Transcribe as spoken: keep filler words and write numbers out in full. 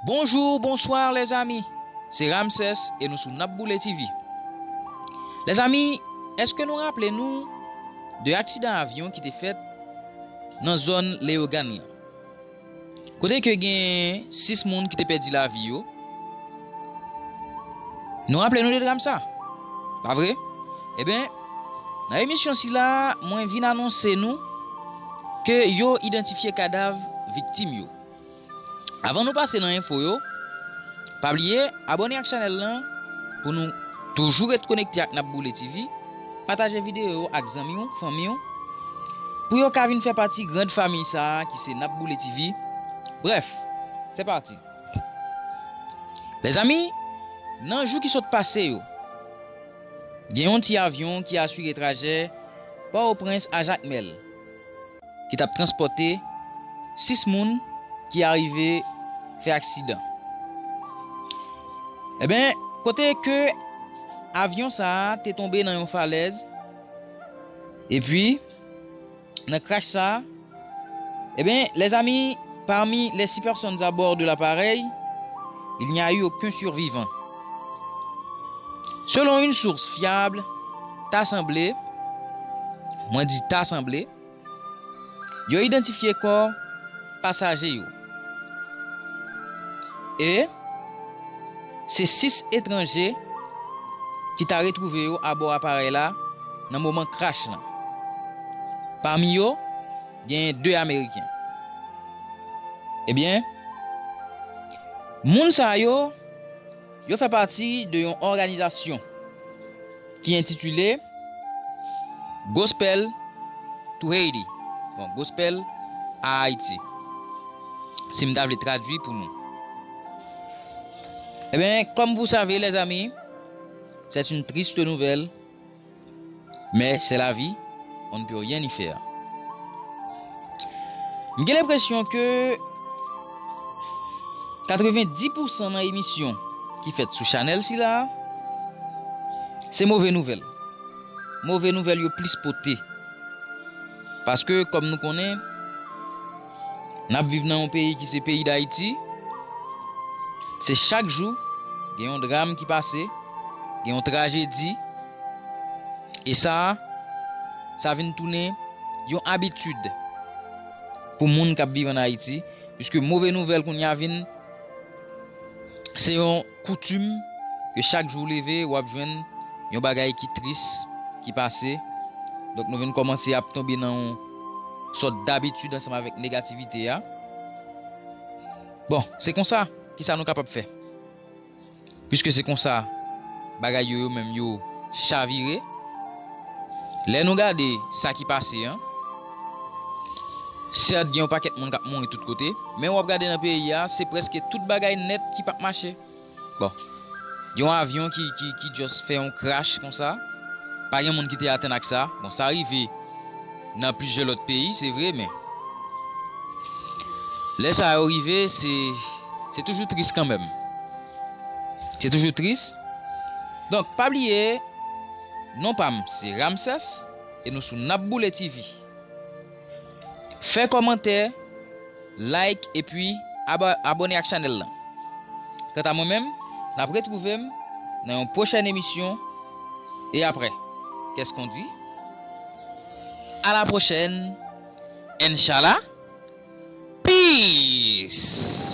Bonjou, bonswa, lèzami. Se Ramsès e nou sou N ap Boule T V. Lèzami, èske nou raple nou de aksidan avyon ki te fèt nan zòn Leyogàn lan? Kote ke gen sis moun ki te pèdi lavi yo. Nou raple nou de dram sa, pa vre? Ebyen, nan emisyon sila, mwen vin anonse nou ke yo idantifye kadav viktim yo. Avan nou pase nan enfo yo, pa bliye abòne ak chanèl lan pou nou toujou ret konekte ak N ap Boule T V, pataje videyo yo ak zanmi w, fanmi w, pou yo ka vin fè pati grand famiy sa a ki se N ap Boule T V. Brèf, se pati. Lèzami, nan jou ki sot pase yo, gen yon ti avyon ki asire trajè Pòtoprens a Jakmèl, ki t ap transpòte sis moun ki arive fè aksidan. Ebyen, kote ke avyon sa a te tonbe nan yon falèz, epi nan crash sa a, ebyen, lèzami, parmi les six personnes à bord de l'appareil, il n'y a eu aucun survivant. Selon une source fiable, ta sanble, mwen di ta sanble, yo idantifye kò pasaje yo. E se sis etranje ki ta retwouve yo abò aparèy la nan moman crash lan. Pami yo, genyen de Ameriken. Ebyen, moun sa yo, yo fè pati de yon òganizasyon ki entitile Gospel to Haiti. Bon, Gospel à Haïti, si m ta vle tradui pou nou. Ebyen, comme vous savez, les amis, c'est une triste nouvelle, mais c'est la vie, on ne peut rien y faire. M gen lenpresyon ke katrevenndis pousan nan emisyon ki fèt sou chanèl sila a, se move nouvèl. Move nouvèl yo plis pote. Paske, kòm nou konnen, n ap viv nan yon peyi ki se peyi Dayiti. Se chak jou, gen yon dram ki pase, gen yon trajedi. E sa, sa vin tounen yon abitid pou moun k ap viv ann Ayiti, piske move nouvèl kounye a vin, se yon koutim ke chak jou w leve, w ap jwenn yon bagay ki tris, ki pase. Donk, nou vin kòmanse ap tonbe nan yon sòt dabitid ansanm avèk negativite a. Bon, se konsa, kisa nou kapab fè? Piske se konsa bagay yo, yo menm, yo chavire. Lè nou gade sa ki pase an, sèt, gen yon pakèt moun k ap mouri tout kote, men w ap gade nan peyi a, se prèske tout bagay nèt ki p ap mache. Bon, yon avyon ki, ki, ki just fè yon crash konsa, pa gen moun ki te atann ak sa. Bon, sa rive nan plizyè lòt peyi, se vre, men lè sa yo rive, se, se toujou tris kanmenm. Se toujou tris. Donk, pa bliye, non pa m, se Ramsès, e nou sou N ap Boule T V. Fè kòmantè, like, epi aba-, abòne ak chanèl lan. Kanta mwen menm, n ap retwouve m nan yon pwochèn emisyon. E apre, qu'est-ce qu'on dit? À la prochaine, Inch'Allah. Peace!